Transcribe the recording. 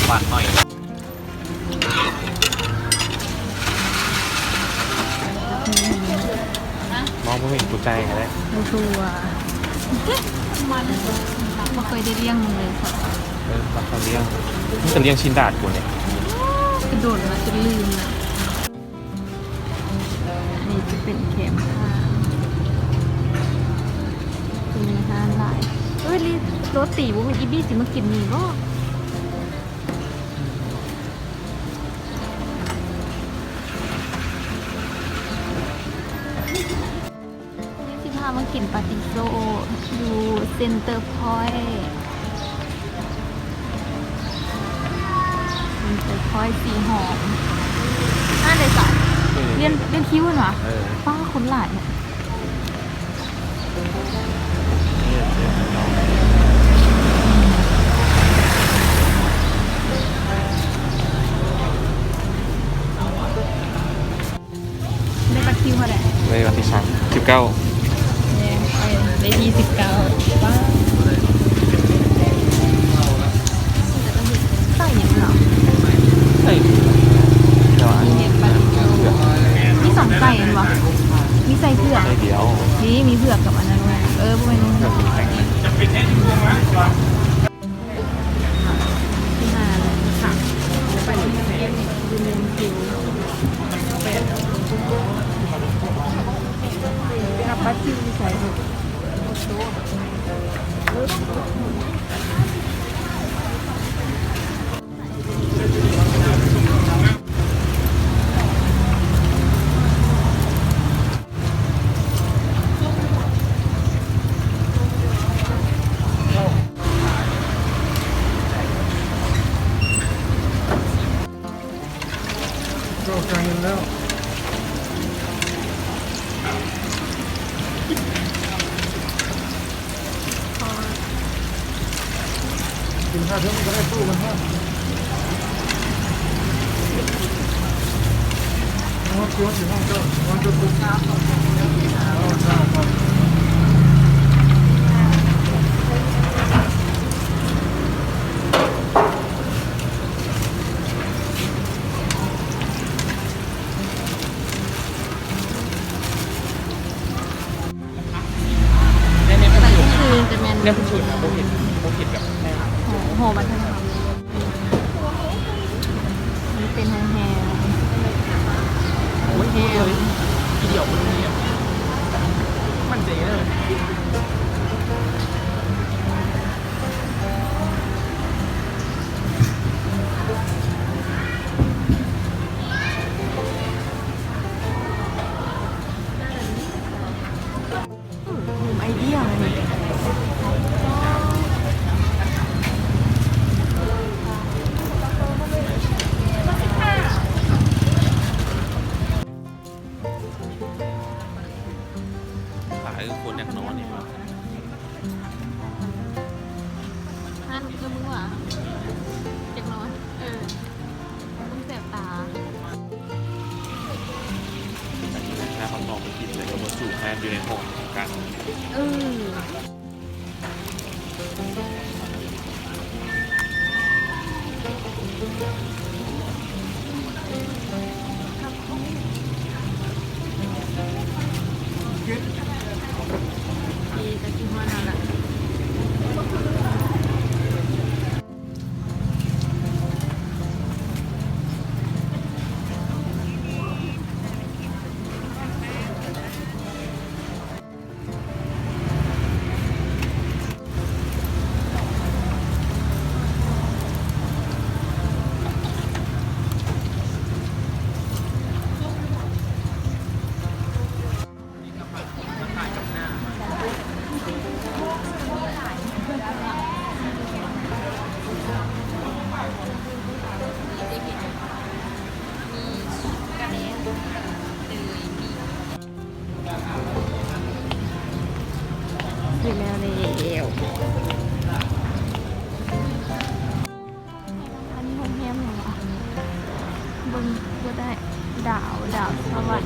ຫວານໜ້ອຍ. ມອງບໍ່ເຫັນຜູ້ໃຈກໍໄດ້. ບໍ່ຮູ້ວ່າ ມັນບໍ່ເຄີຍໄດ້ລ້ຽງມັນເລີຍ. ເອີ ມັນຕ້ອງລ້ຽງ ມັນກໍລ້ຽງຊິນດາດພຸ້ນເດ້. ກະດົນລະ ຈົນລືມລະ. ອັນນີ້ຈະເປັນແຄມທາງ ມີຮ້ານຫຼາຍ. ເອີຍ ໂຣຕີ ບໍ່ແມ່ນອີບີຊິມາກິນນີ້ບໍ? ນີ້ຊິພາມາກິນປາຕິໂຊຢູ່ເຊັນເຕີພອຍ. ເຊັນເຕີພອຍສີຫອມ. ງາມເດສະ. ເອີ ລຽນ ລຽນຄິວຫັ້ນຫວາ? ເອີ ປ້າ ຄົນຫຼາຍແທ້. ໄດ້ບັດຄິວເທົ່າໃດ? ໄດ້ວັນທີສາມ ສິບເກົ້າ. ແມ່ນ ໄດ້ທີສິບເກົ້າ. ປ້າ ໃສ່ຫຍັງເນາະ? ໃສ່ ມີເຫັດປາດິໂຊ ມີສອງໃສ່ແມ່ນບໍ່? ມີໃສ່ເຜືອກ ໃສ່ດຽວ. ນີ້ມີເຜືອກກັບອັນນັ້ນ. ເອີ ບໍ່ແມ່ນ ເຜືອກ ໄປເບິ່ງຄິວ ໄປຮັບບັດຄິວຢູ່ໃສລູກ? ກໍການນັ້ນແລ້ວ ກິນຂ້າວເທື່ອມັນກໍໄດ້ຕູ້ກັນແທ້. ໃນ ໃນບັນຈຸ ໃນບັນຈຸນະ ບໍ່ເຫັນ ບໍ່ເຫັນແບບ ຫໍ ຫໍວັດທະນະທຳ. ມັນເປັນໂຮງແຮມ ໂຮງແຮມ ອີ່ດຽວມັນມີ ໝັ້ນໃຈເດີ. ໂຮມໄອເດຍ ອັນນີ້ ຫຼາຍ ຄົນຢາກນອນນີ້ຫວາ? ຫັ້ນຄືມຶງຫວາ? ຢາກນອນ. ເອີ ມັນແສບຕາ. ແຕ່ທີ່ແມ່ຄ້າຂ້າງນອກໄປກິນ ແຕ່ກໍບໍ່ສູ້ຮ້ານຢູ່ໃນຫ້ອງກັນ. ເອີ. ເສັດແລ້ວ ແລ້ວ. ອັນນີ້ໂຮງແຮມຫຍັງຫວາ? ເບິ່ງບໍ່ໄດ້. ດາວ ດາວສະຫວັນ.